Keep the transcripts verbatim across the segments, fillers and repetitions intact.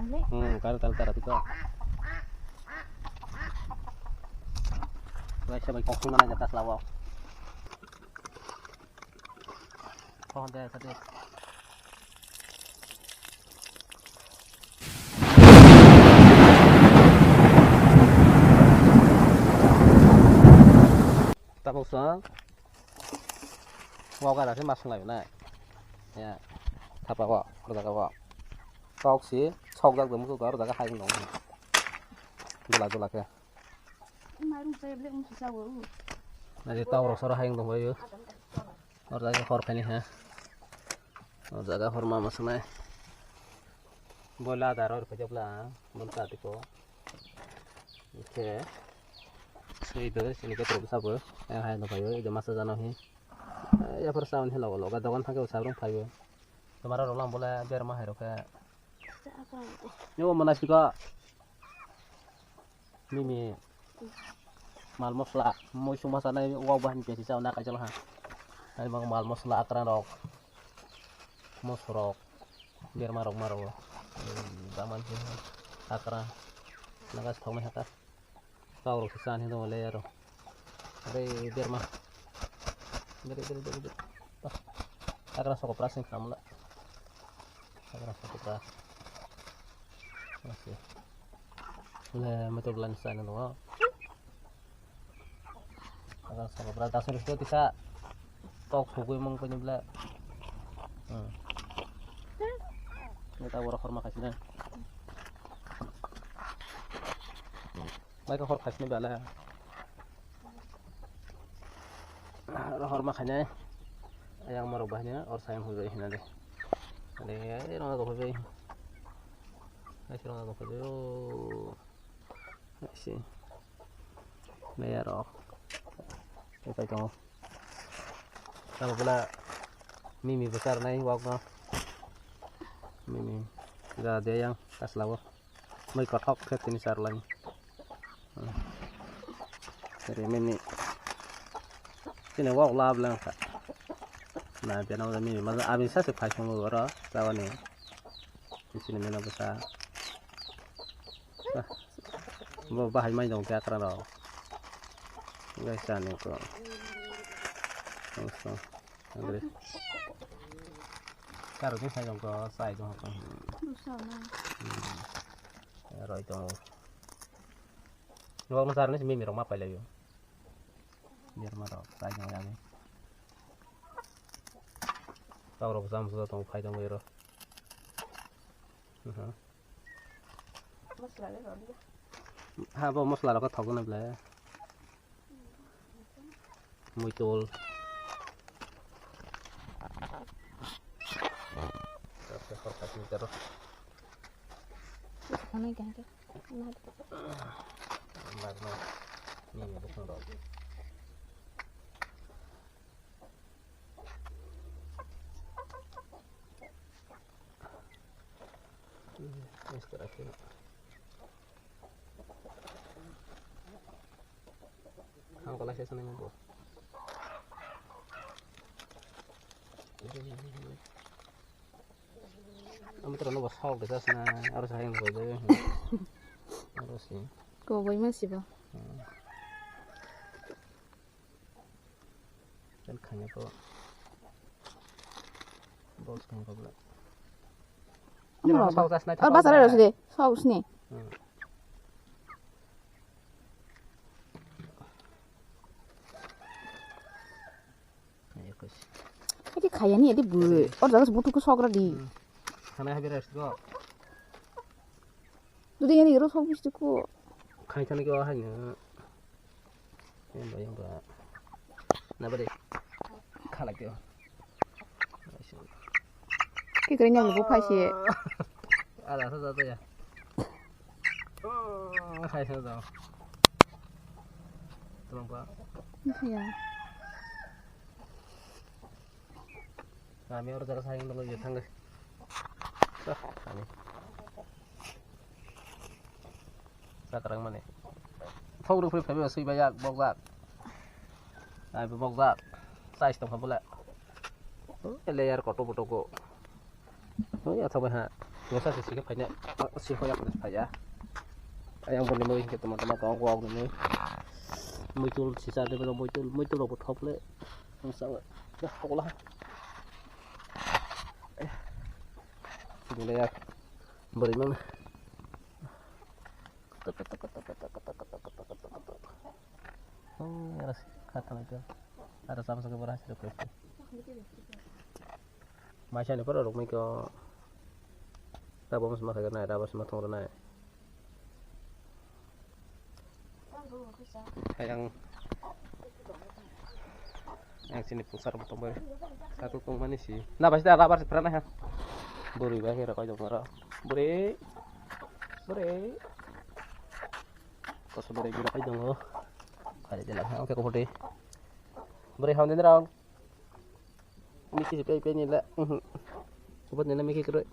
Hmm, kar tal tara tiko. Wai se bai kok sima na jaka slawo. Kok de sate. Tabuk sa. Wak ada sih masuk lagi na. Ya. Thapa wak, kerja wak. Kok si, sok jak dong, sok jak, hai dong. Dula dula ke. Mairum saya beli musu sawo. Na je tau rok soro hai dong bayu. Or jaga hor khaini ha. Or jaga hor ma masnai. Bola dar or pajabla, bol ta tiko. Oke. Sui do, sini ke terus sabo. Yang hai dong bayu, ida masa jano hi. Ya, por sound hello, lo, ga dogan thangke usab rong phayo. Tomara rolang bole berma hai rokhe. Yo, mana sika. Mimi. Mal mosla, moi suma sana wak bahan biasa sana kacal ha. Hai bang mal mosla akran rok. Mosrok. Berma rok maro. Daman akran. Nagas thok mai haka. Kau rok sani dong le aro. Are berma. Dere dere dere dere. Akra soko prasing kamla. Akra soko pra. Oke. Le meto blan sani dong. Akra soko pra dasar itu tisa. Tok sugui mong punya bla. Hmm. Ini tahu orang hormat kasih. Mai ka hor khaisni bala. Ro hor ma khainai. Ayang maro bahnya or sayang hujai hinade. Ade ai ro ko hujai. Ai ro ko hujai. Ai si. Naya ro. Ai kai tong. Tamo bela mimi besar nai wak no. Mimi. Ga de yang tas lawo. Mai kothok khe tini charlai. Rimini. Chini wak lab lang kha. Na, beno mimi maza abi sa se phai song oro chawani. Chini mena bwsa. Bo bahai mai dong kya kra ro. Gai sa ni ko. Song song. Andre. Karo ni sai dong ko sai dong ko. Roi dong. Rok no sarni mimi rok ma pailai yo. Berma rok sai dong ya ni. Tau rok jam suda tong phai dong ero. Ha, bo mosla rok thok na ble. Muitul. Hor khaisni tero. Ano ganti. Bagno. Ni ni bukung rok. Ang kolai sesa nang bo. Ang tro no bo sok de sas na aro sa yang bo de. Aro si. Ko boi ma si bo. Tel khanya ko. Bos khanya ko bla. Amo rok ba. Ar basar ero side, sok sini. Adi khaya ni, adi bu. Or jaga butu ko sok ra di. Khana habi res go. Dudi yani ro sok bisti ko. Khai thani ko hai na. Yang ba, yang ba. Na ba de. Khala kyo. Ki kare nyang bu phai se. Ala sa sa ya. Khai sa da. Tolong ba. Ya. Kami orang jaga sayang dulu ya tangga. Dah, kami. Sakrang mana? Thok ruk phai phai sui bayak bokjak. Ai bokjak. Size tong phabula. Layer koto boto ko. Oh ya thabai ha. Dosa se sike phaina, si hoya khe phaiya. Ayang boni mui hingke toma toma tong kok ni mui. Muitul sisa de belo muitul, muitul rok bo thok le. Ang sa ya, hok la. Sini le ya. Bori mang. Oh, ya ras kata lagi. Ada sama sekali berhasil kok. Masih ada pura rok miko. Raba mas makai na, raba mas mathong na. Ayang, ayang sini pusar tong bai. Satu tong mani si. Na pasti ada apa sih pernah ya? Buri bai kira kau jong ora. Buri, buri. Koso buri kira kau jong. Kali jalan. Oke, kau putih. Buri hau ni rong. Miki si pei pei ni le. Mhm. Sobat ni le miki keroi.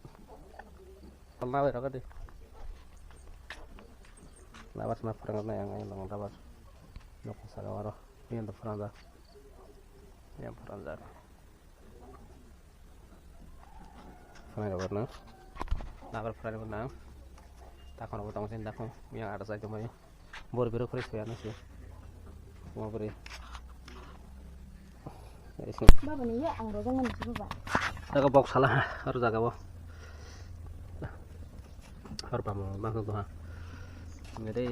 Palna bai raka di. Labas ma phrang na yang yang labas. Nok sa ga waro. Yang to phrang da. Yang phrang da. Phrang ga warna. Labar phrang ga warna. Takon abo tong sin takon. Yang ada sai to mai. Bor biro khori soya na se. Mo bori. Baba ni ya ang rojak mani si baba. Jaga bok sala ha, aro jaga bo. Har pamo bang to ha. Ngede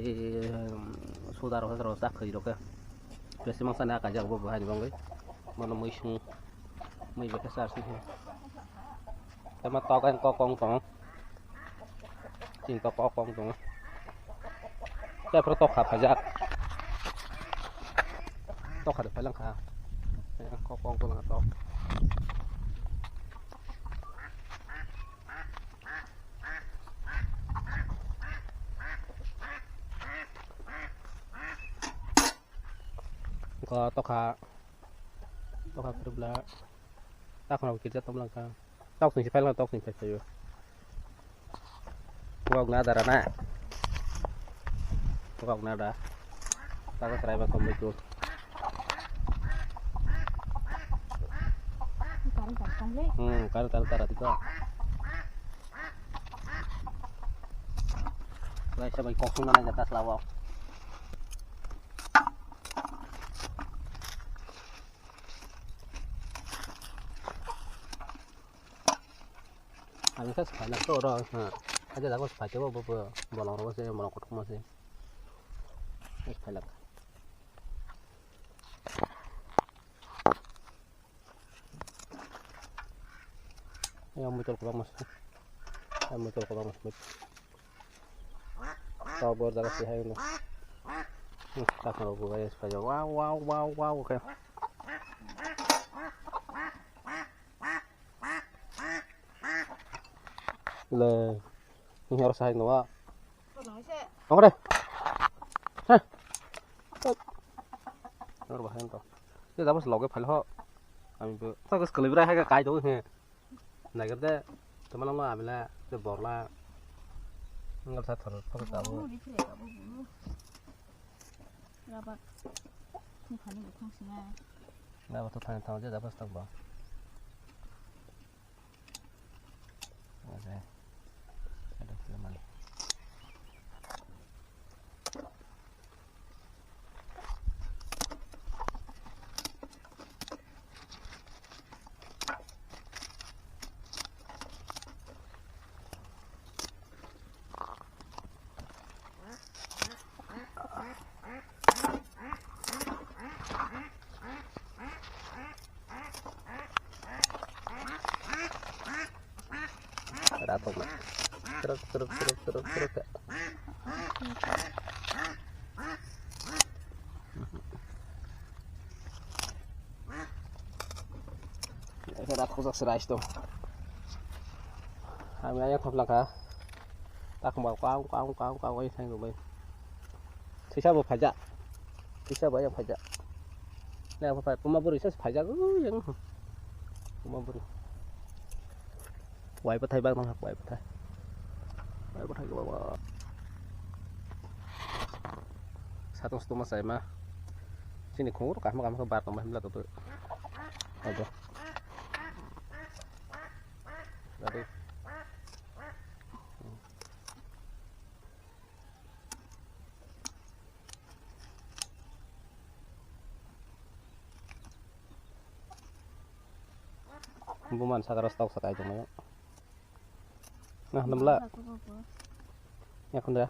suda ro ro ta khoi ro ke. Besi mangsa na ka jaga bo bahai bang. Mono mui sung. Mui beke sar si. Tama tok ang kok kong tong. Chini tok kok kong tong. Tei phuru tokha phaijak. Tokha de phailang kha. Kok kong tong tok. Ko tokha. Tokha khurubla. Takhno kirja tomlang kha. Tok sing si phailang tok sing phai phaio. Wak na dara na. Wak na da. Taka krai ba kombe tu. Kar kar kar le. Hmm, kar kar kar atika. Lai sabai kok sung na ga tas lawa. Ang khe siphailak to oro, ha. Aja jago siphai khe bo, bo, bo, bolong rogo se, bolong kothoma se. Siphailak. Yang muncul kurang mas. Yang muncul kurang mas. Tau bor jaga sihai no. Hmm, tak mau buka ya supaya. Wow, wow, wow, wow, oke. Le. Ini harus sahai no. Oke deh. Heh. Harus bahaya to. Ini dapat loge file ho. Kami bu. Tak sekali berapa harga kai tuh. Nagar de, teman lo amila de borla. Ngal sa thor thor ka bo. Rabat. Ni khani bukhang singa. Rabat to thani thang je dapat stang ba. Oke. Ada film mana? Ratok na. Truk, truk, truk, truk, truk. Rat kujak se rais to. Ami ayang khop langkha. Tak mau kau, kau, kau, kau, oi, thang bai. Sisa bo phaja. Sisa bo yang phaja. Ne, apa phai? Puma buri ses phaja. Uh, yang. Puma buri. Wai pathai bang nang wai pathai. Wai pathai ko baba. Satung satung ma sai ma. Sini khungur kahma kahma bar tong ma himla to. Aja. Aduh. Buman sakara stok sakai tongmani. Nah, nambla. Yakhun da.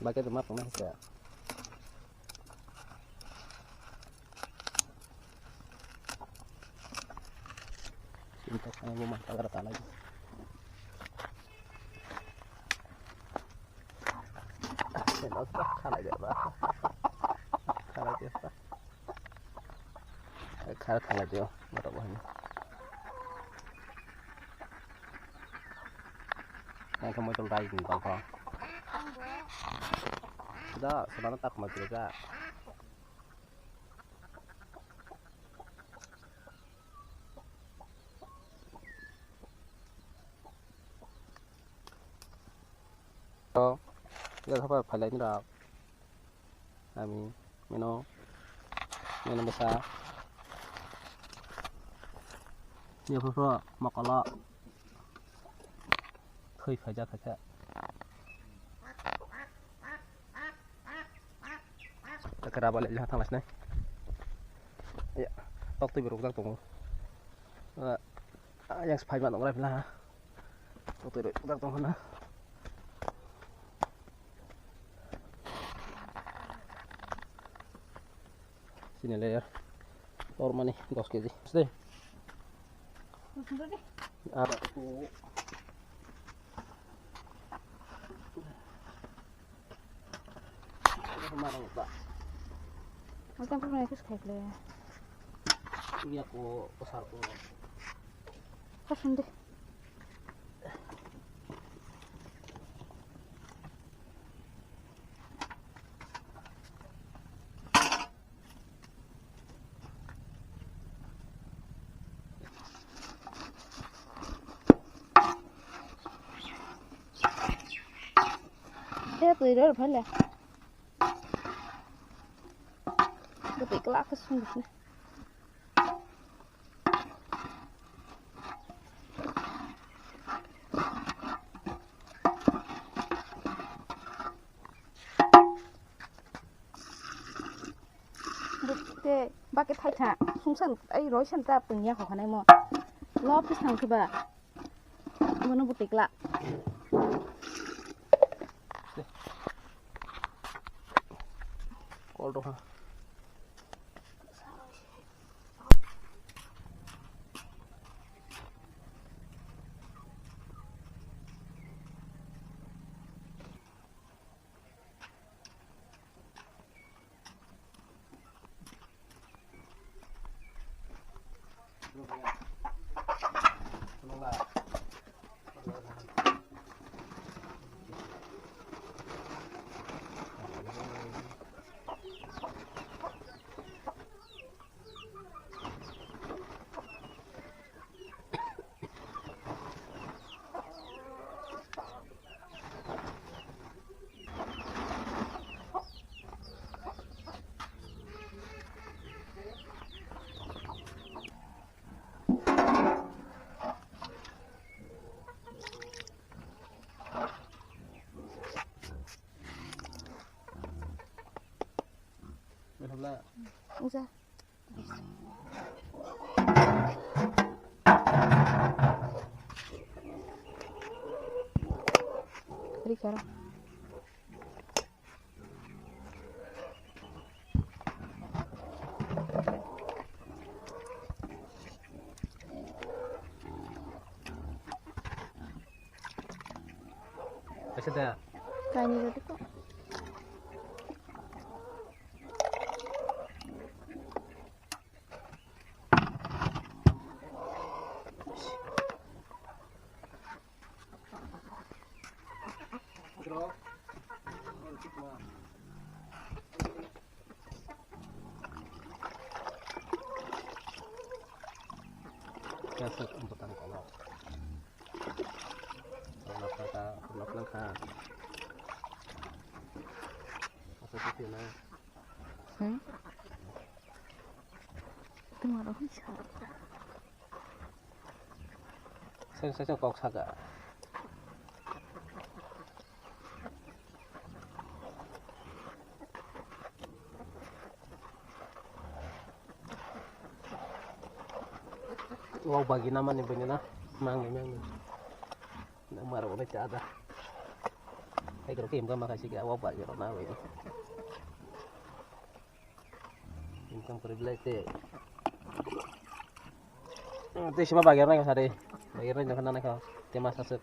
Bakhe tongma tongma hwnkhe. Sini tak saya mau makan kata lagi. Khalai dia, Pak. Khalai dia, Pak. Khar khalai dio, mata bo hin. Nang khe moitol dai ni bang kho. Da, sana tak ma kira ja. To, ya khabar phailai ni rak. Ami, mino, mino bwsa. Ni phuru mokolo. Thwi phaijak kha khe. Khe raba le thang lasnai. Ya, tok twi rukjak tongo. Ah, yang phai ma nongra pila. Tok twi rukjak tong khana. Sini layer. Tor mani dos kg. Sini. Ada tu. Marang ta. Ang tang pura ikis khai le. Iya ko pasar ko. Kasih deh. Tei twi rw phai le. Bwtwi kwlak khe song bwsni. Bwtwi bakhe thai kha, sungsa ai roi san ta pungya kho khanai mo. Lo office thang khe ba. Bono bwtwi kwlak. Kol rw kha. Ungsa. Rikara. Kaisa da? Kainwi rwdi kok. Kasuk bwtang kolok. Kolok kha, kolok kha. Asa tisi na. Hmm? Tuma rohon sa. Tei sesa kok saka. Wak bagi namani bini na, mangni mangni. Nang maro wngwi cha da. Hai kro kim kama khai sika wak bagi ro na bai. Income kori belai te. Te sima bagi ro na sari. Bagi ro na khana na kha. Te mas asuk.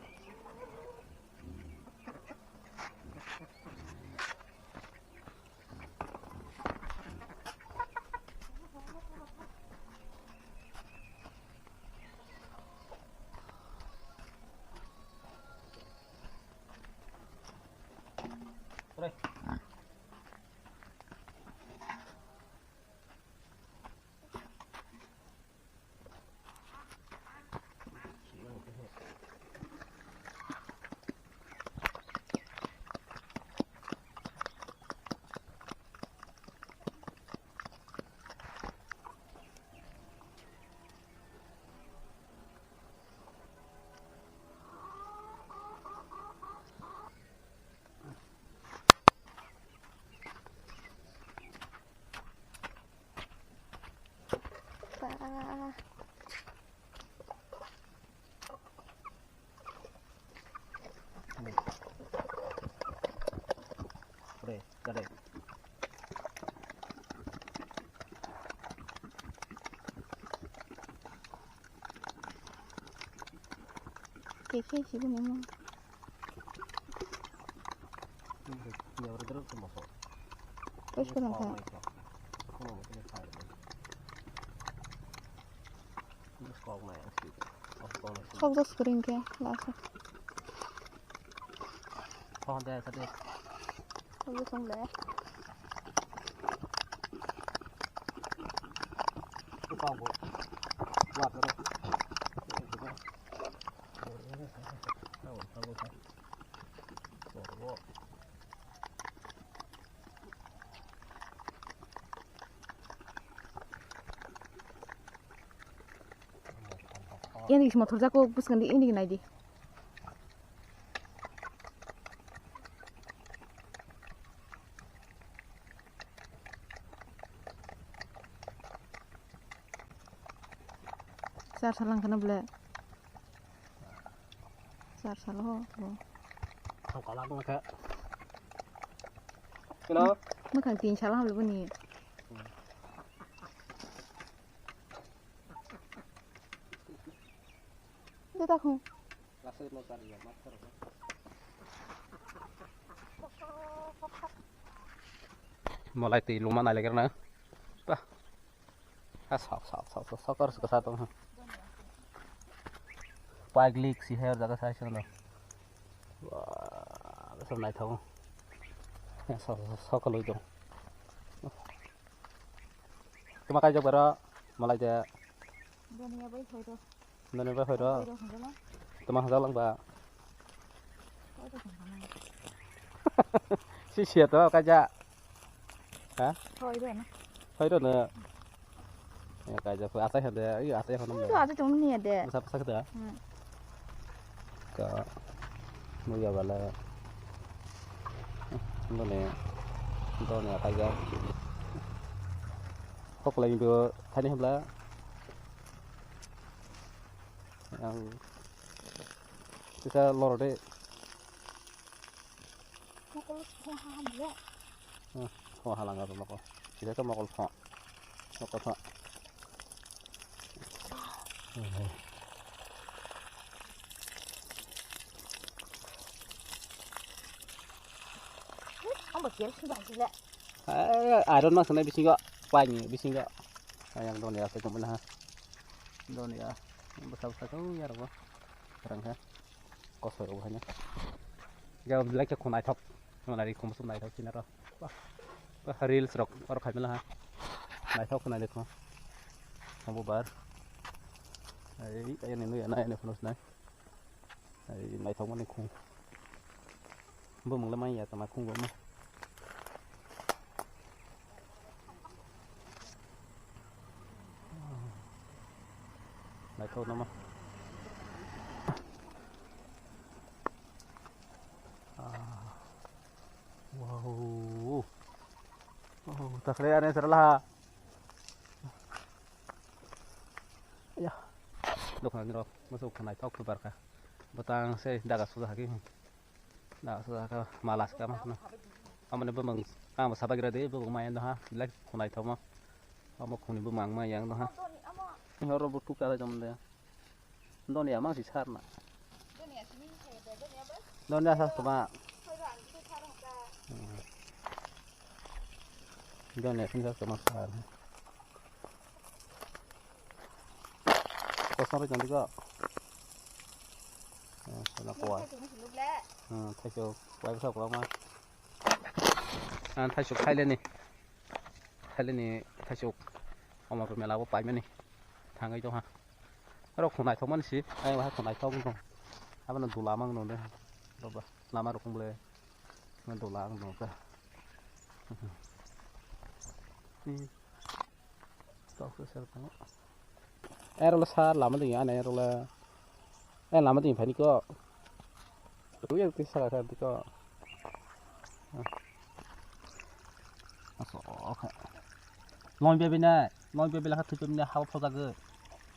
Keke sibini mo. Pois ka nangkha. Sok dos kering ke lasa. Sok dos kong le. Yang di motor jako bwskango ini nai di. Char salang kana bole. Char salo ho. Thang kala tong kha. Kino? Mwkhang tin salo hamle boni. Deta khung. Molai twi luma nai leger na. Bah. A sok sok sok sok sok kor sa tong. Paglik si her jaga sai song do. Wah, so nai thong. Sok sok sok loi dong. Tuma kai jok bero molai de. Doniya bai hoi do. Nani bai hoi do. Hoi do hoi do na. Tuma hajak lang ba. Hoi do hoi do na. Si sia to kaja. Ha? Hoi do na. Hoi do na. Ya kaja ko asai hande, iya asai hande. Hoi do asai tong ni de. Masa masa kita. Hmm. Ka muya bala. Doni. Doni kaja. Hok lai do thani hambla. Ang kisa loro de. Mokol thong ha hamle. Hmm, thong ha langa to mokol. Sida to mokol thong. Mokol thong. Ang bo kel sida sile. Ai, iron mas na bisingo, paini bisingo. Ayang doni ase kumna ha. Doni ya. Basa basa ko ya ro. Rang ha. Kosoi ro hanya. Ya belai ke khonai thok. Khonai ri khum sum nai thok sinaro. Wah. Wah, reels rok oro khai mela ha. Nai thok khonai lekho. Abo bar. Ai, ai ne no ya nai ne phone nai. Ai, naithokmani khung. Bumung le manya tama khung bo ma. Naithok nama. Oh. Oh, takhle ane sarala. Ya. Dokhan ro, masuk khanai thok barka. Botang se daga suda haki. Daga suda ka malas ka ma. Amane bumang, ang sabagira de bumang mayan ha. Lek khunai thok ma. Amo khuni bumang ma yang ha. Horo butu kala jom de. Donia mang si sarna. Donia sas toma. Donia sini sas toma sar. Kosong ri jandi ko. Sana kuai. Thaisuk kuai bwsa kwbangma. Ang thaisuk khaileni. Khaileni thaisuk. Omo mela bo paimani. Thangwi tongha. Oro khwnai thokmani si, ayang bahai khwnai thok wng tong. Abono dula mang nung de. Lama rok wng ble. Dula ang nung kha. Tok se sel tong. Ero le sar lama ding ane ero le. Eh, lama ding phani ko. Twi ang twi saka kha twi ko. Aso, okay. Long bia bina, long bia bila kha twi bina hao phoja ge.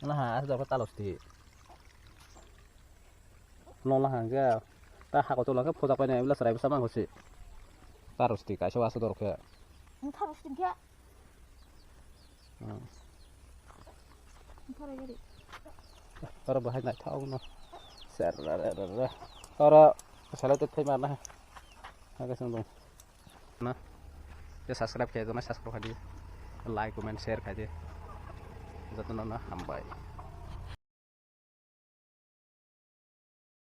Na ha, asa dor talos ti. Long la hang ge. Ta ha ko to la kha phoja ko ne bila sarai bisa mang ko si. Taros ti kaisa asa dor khe. Ang taros ti khe. Oro bahai naithok no. Ser ra ra ra ra. Oro salai te thai marna. Aga sung dong. Na. Te subscribe khe dona, subscribe khai di. Like, comment, share khai di. Jotono no hambai.